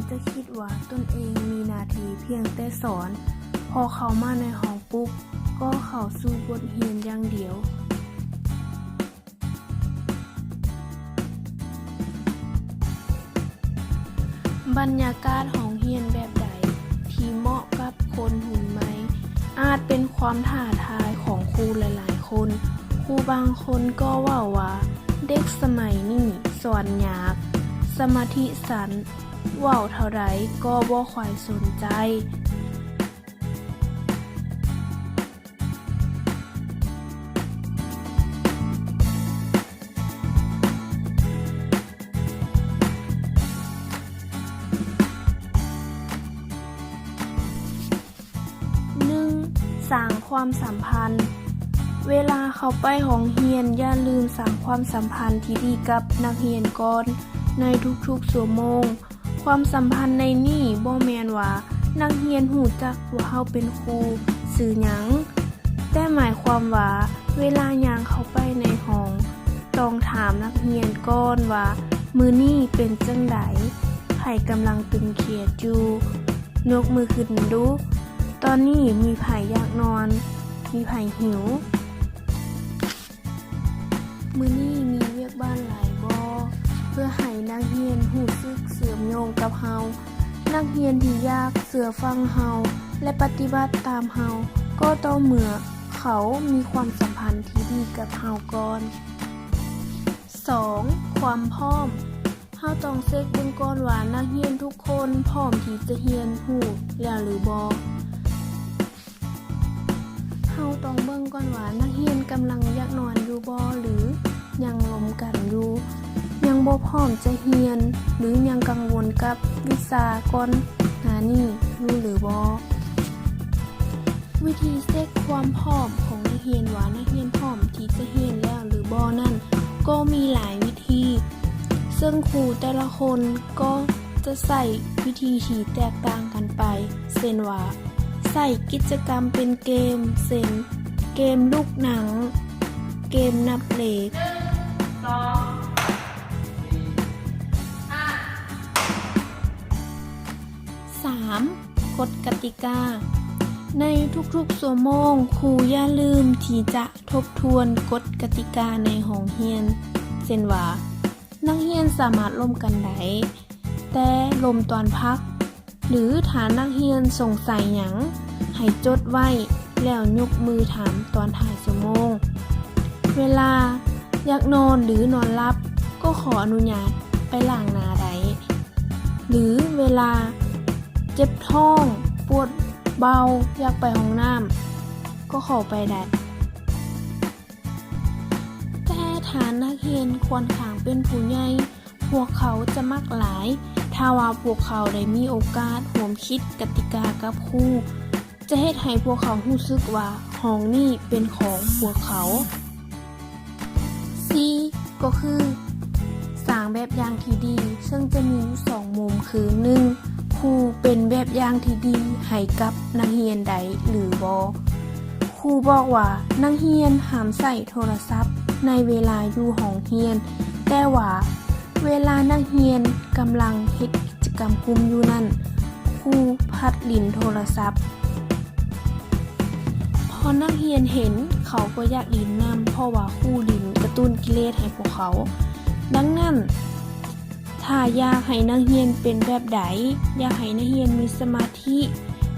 ຈະຄິດວ່າຕົນເອງມີໜ້າທີ່ພຽງແຕ່ສອນ, ພໍເຂົ້າມາໃນຫ້ອງປຸບ ກໍເຂົ້າສູ່ບົດຮຽນຢ່າງດຽວ. ບັນຍາກາດຫ້ອງຮຽນແບບໃດທີ່ເໝາະກັບຄົນຮຸ່ນໃໝ່? ອາດເປັນຄວາມທ້າທາຍຂອງຄູຫຼາຍໆຄົນ. ຄູບາງຄົນກໍເວົ້າວ່າ ເດັກສະໄໝນີ້ສອນຍາກ, ສະມາທິສັ້ນ, ເວົ້າເທົ່າໃດກໍບໍ່ຄ່ອຍສົນໃຈ. ໜຶ່ງ, ສ້າງຄວາມສຳພັນ. ເວລາເຂົ້າໄປຫ້ອງຮຽນ, ຢ່າລືມສ້າງຄວາມສຳພັນທີ່ດີກັບນັກຮຽນກ່ອນໃນທຸກໆຊົ່ວໂມງ. ຄວາມສຳພັນໃນນີ້ບໍ່ແມ່ນວ່ານັກຮຽນຮູ້ຈັກວ່າເຮົາເປັນຄູຊື່ຫຍັງ, ແຕ່ໝາຍຄວາມວ່າເວລາຍ່າງເຂົ້າໄປໃນຫ້ອງ, ຕ້ອງຖາມນັກຮຽນກ່ອນວ່າ ມື້ນີ້ເປັນຈັ່ງໃດ? ໃຜກຳລັງຕຶງຄຽດຢູ່? ຍົກມືຂຶ້ນດູ. ຕອນນີ້ມີໃຜຢາກນອນ? ມີໃຜຫິວ? ມື້ນີ້ມີວຽກບ້ານຫຼາຍບໍ່? ເພື່ອໃຫ້ນັກຮຽນຮູ້ສຶກເຊື່ອມໂຍງກັບເຮົາ. ນັກຮຽນທີ່ຢາກເຊື່ອຟັງເຮົາ ແລະ ປະຕິບັດຕາມເຮົາ ກໍຕໍ່ເມື່ອເຂົາມີຄວາມສຳພັນທີ່ດີກັບເຮົາກ່ອນ. ສອງ, ຄວາມພ້ອມ. ເຮົາຕ້ອງເຊັກເບິ່ງກ່ອນວ່ານັກຮຽນທຸກຄົນພ້ອມທີ່ຈະຮຽນຮູ້ແລ້ວຫຼືບໍ່. ເຮົາຕ້ອງເບິ່ງກ່ອນວ່ານັກຮຽນກຳລັງຢາກນອນຢູ່ບໍ່ ຫຼື ຍັງລົມກັນຢູ່, ຍັງບໍ່ພ້ອມຈະຮຽນ ຫຼື ຍັງກັງວົນກັບວິຊາກ່ອນໜ້ານີ້ຢູ່ຫຼືບໍ່. ວິທີເຊັກຄວາມພ້ອມຂອງນັກຮຽນວ່ານັກຮຽນພ້ອມທີ່ຈະຮຽນແລ້ວຫຼືບໍ່ນັ້ນ ກໍມີຫຼາຍວິທີ, ເຊິ່ງຄູແຕ່ລະຄົນກໍຈະໃຊ້ວິທີທີ່ແຕກຕ່າງກັນໄປ, ເຊັ່ນວ່າ ໃຊ້ກິດຈະກຳເປັນເກມ ເຊັ່ນ ເກມລູກໜັງ, ເກມນັບເລກ. ສາມ, ກົດກະຕິກາ. ໃນທຸກໆຊົ່ວໂມງ, ຄູຢ່າລືມທີ່ຈະທົບທວນກົດກະຕິກາໃນຫ້ອງຮຽນ, ເຊັ່ນວ່າ ນັກຮຽນສາມາດລົມກັນໄດ້, ແຕ່ລົມຕອນພັກ, ຫຼື ຖ້ານັກຮຽນສົງໄສຫຍັງ, ໃຫ້ຈົດໄວ້ແລ້ວຍົກມືຖາມຕອນທ້າຍຊົ່ວໂມງ. ເວລາຢາກນອນ ຫຼື ນອນຫຼັບ, ກໍຂໍອະນຸຍາດໄປລ້າງໜ້າໄດ້. ຫຼື ເວລາເຈັບທ້ອງ, ປວດເບົາ, ຢາກໄປຫ້ອງນ້ຳ, ກໍເຂົ້າໄປໄດ້. ແຕ່ຖ້ານັກຮຽນຂ້ອນຂ້າງເປັນຜູ້ໃຫຍ່, ພວກເຂົາຈະມັກຫຼາຍ ຖ້າວ່າພວກເຂົາໄດ້ມີໂອກາດຮ່ວມຄິດກະຕິກາກັບຄູ, ຈະເຮັດໃຫ້ພວກເຂົາຮູ້ສຶກວ່າຫ້ອງນີ້ເປັນຂອງພວກເຂົາ. ສີ່ ກໍຄື ສ້າງແບບຢ່າງທີ່ດີ, ເຊິ່ງຈະມີຢູ່ສອງມຸມ, ຄື ໜຶ່ງ ຄູເປັນແບບຢ່າງທີ່ດີໃຫ້ກັບນັກຮຽນໄດ້ຫຼືບໍ່? ຄູບອກວ່ານັກຮຽນຫ້າມໃຊ້ໂທລະສັບໃນເວລາຢູ່ຫ້ອງຮຽນ, ແຕ່ວ່າເວລານັກຮຽນກຳລັງເຮັດກິດຈະກຳກຸ່ມຢູ່ນັ້ນ, ຄູພັດຫຼິ້ນໂທລະສັບ. ພໍນັກຮຽນເຫັນ, ເຂົາກໍຢາກຫຼິ້ນນຳ, ເພາະວ່າຄູຫຼິ້ນກະຕຸ້ນກິເລດໃຫ້ພວກເຂົາ. ດັ່ງນັ້ນ, ຖ້າຢາກໃຫ້ນັກຮຽນເປັນແບບໃດ? ຢາກໃຫ້ນັກຮຽນມີສະມາທິ,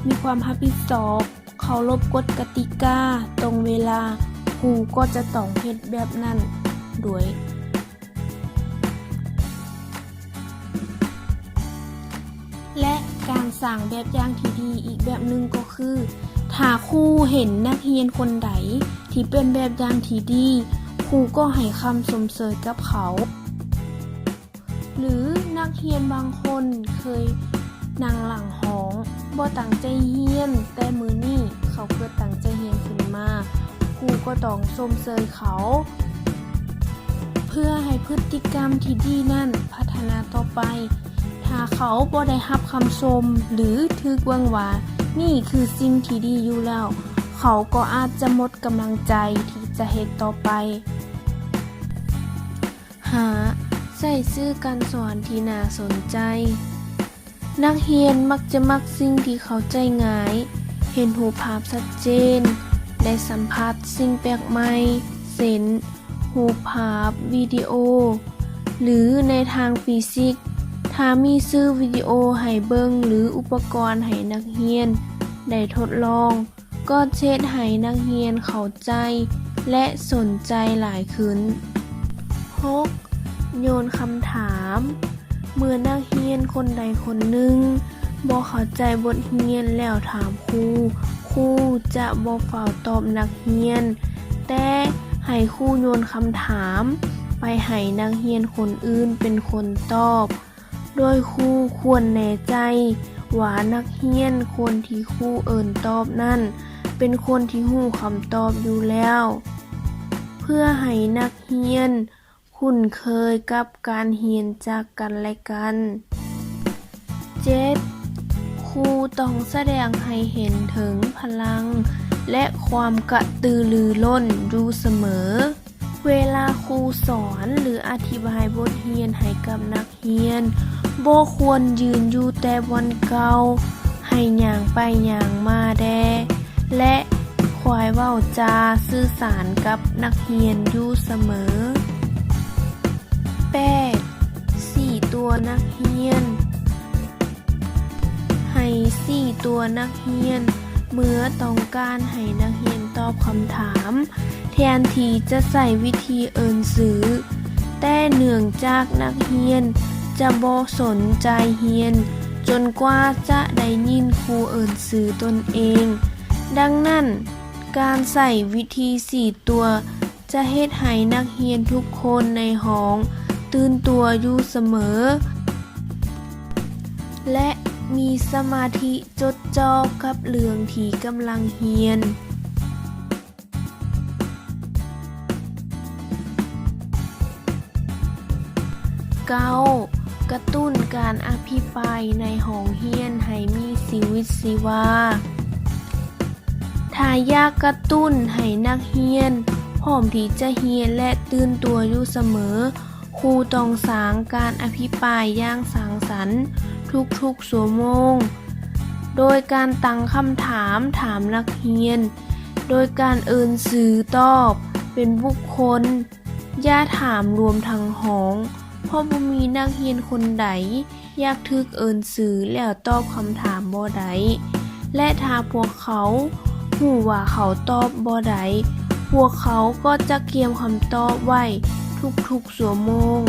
ມີຄວາມຮັບຜິດຊອບ, ເຄົາລົບກົດກະຕິກາ, ຕົງເວລາ, ຄູກໍຈະຕ້ອງເຮັດແບບນັ້ນດ້ວຍ. ແລະ ການສ້າງແບບຢ່າງທີ່ດີອີກແບບໜຶ່ງກໍຄື ຖ້າຄູເຫັນນັກຮຽນຄົນໃດທີ່ເປັນແບບຢ່າງທີ່ດີ, ຄູກໍໃຫ້ຄຳຊົມເຊີຍກັບເຂົາ. ຫຼື ນັກຮຽນບາງຄົນເຄີຍນັ່ງຫຼັງຫ້ອງ, ບໍ່ຕັ້ງໃຈຮຽນ, ແຕ່ມື້ນີ້ເຂົາເກີດຕັ້ງໃຈຮຽນຂຶ້ນມາ, ຄູກໍຕ້ອງຊົມເຊີຍເຂົາ ເພື່ອໃຫ້ພຶດຕິກຳທີ່ດີນັ້ນພັດທະນາຕໍ່ໄປ. ຖ້າເຂົາບໍ່ໄດ້ຮັບຄຳຊົມ ຫຼື ຖືກເບິ່ງວ່ານີ້ຄືສິ່ງທີ່ດີຢູ່ແລ້ວ, ເຂົາກໍອາດຈະໝົດກຳລັງໃຈທີ່ຈະເຮັດຕໍ່ໄປ. ຫ້າ ໃຊ້ສື່ການສອນທີ່ໜ້າສົນໃຈ. ນັກຮຽນມັກຈະມັກສິ່ງທີ່ເຂົ້າໃຈງ່າຍ, ເຫັນຮູບພາບຊັດເຈນ, ໄດ້ສຳຜັດສິ່ງແປກໃໝ່ ເຊັ່ນ ຮູບພາບ, ວິດີໂອ ຫຼື ໃນທາງຟີຊິກ, ຖ້າມີສື່ວິດີໂອໃຫ້ເບິ່ງ ຫຼື ອຸປະກອນໃຫ້ນັກຮຽນໄດ້ທົດລອງ, ກໍຈະເຮັດໃຫ້ນັກຮຽນເຂົ້າໃຈ ແລະ ສົນໃຈຫຼາຍຂຶ້ນ. ຫົກ, ໂຍນຄຳຖາມ. ເມື່ອນັກຮຽນຄົນໃດຄົນໜຶ່ງບໍ່ເຂົ້າໃຈບົດຮຽນແລ້ວຖາມຄູ, ຄູຈະບໍ່ຟ້າວຕອບນັກຮຽນ, ແຕ່ໃຫ້ຄູໂຍນຄຳຖາມໄປໃຫ້ນັກຮຽນຄົນອື່ນເປັນຄົນຕອບ. ໂດຍຄູຄວນແນ່ໃຈວ່ານັກຮຽນຄົນທີ່ຄູເອີ້ນຕອບນັ້ນເປັນຄົນທີ່ຮູ້ຄຳຕອບຢູ່ແລ້ວ, ເພື່ອໃຫ້ນັກຮຽນຄຸ້ນເຄີຍກັບການຮຽນຈາກກັນແລະກັນ. ເຈັດ, ຄູຕ້ອງສະແດງໃຫ້ເຫັນເຖິງພະລັງ ແລະ ຄວາມກະຕືລືລົ້ນຢູ່ສະເໝີ. ເວລາຄູສອນ ຫຼື ອະທິບາຍບົດຮຽນໃຫ້ກັບນັກຮຽນ, ບໍ່ຄວນຢືນຢູ່ແຕ່ບ່ອນເກົ່າ, ໃຫ້ຍ່າງໄປຍ່າງມາແດ່ ແລະ ຄວາຍເວົ້າຈາສື່ສານກັບນັກຮຽນຢູ່ສະເໝີ. ແປດ, ຊີ້ຕົວນັກຮຽນ. ໃຫ້ຊີ້ຕົວນັກຮຽນເມື່ອຕ້ອງການໃຫ້ນັກຮຽນຕອບຄຳຖາມ ແທນທີ່ຈະໃຊ້ວິທີເອີ້ນຊື່, ແຕ່ເນື່ອງຈາກນັກຮຽນຈະບໍ່ສົນໃຈຮຽນຈົນກວ່າຈະໄດ້ຍິນຄູເອີ້ນຊື່ຕົນເອງ. ດັ່ງນັ້ນ, ການໃຊ້ວິທີຊີ້ຕົວ ຈະເຮັດໃຫ້ນັກຮຽນທຸກຄົນໃນຫ້ອງຕື່ນຕົວຢູ່ສະເໝີ ແລະ ມີສະມາທິຈົດຈ່ອກັບເລື່ອງທີ່ກຳລັງຮຽນ. ເກົ້າ, ກະຕຸ້ນການອະພິປາຍໃນຫ້ອງຮຽນໃຫ້ມີຊີວິດຊີວາ. ຖ້າຢາກກະຕຸ້ນໃຫ້ນັກຮຽນພ້ອມທີ່ຈະຮຽນ ແລະ ຕື່ນຕົວຢູ່ສະເໝີ, ຄູຕ້ອງສ້າງການອະພິປາຍຢ່າງສ້າງສັນທຸກໆຊົ່ວໂມງ, ໂດຍການຕັ້ງຄຳຖາມຖາມນັກຮຽນ, ໂດຍການເອີ້ນຊື່ຕອບເປັນບຸກຄົນ, ຢ່າຖາມລວມທັງຫ້ອງ, ເພາະບໍ່ມີນັກຮຽນຄົນໃດ ຢາກຖືກເອີ້ນຊື່ແລ້ວຕອບຄຳຖາມບໍ່ໄດ້ ແລະ ຖ້າພວກເຂົາຮູ້ວ່າເຂົາຕອບບໍ່ໄດ້, ພວກເຂົາກໍຈະກຽມຄຳຕອບໄວ້ທຸກໆຊົ່ວໂມງ.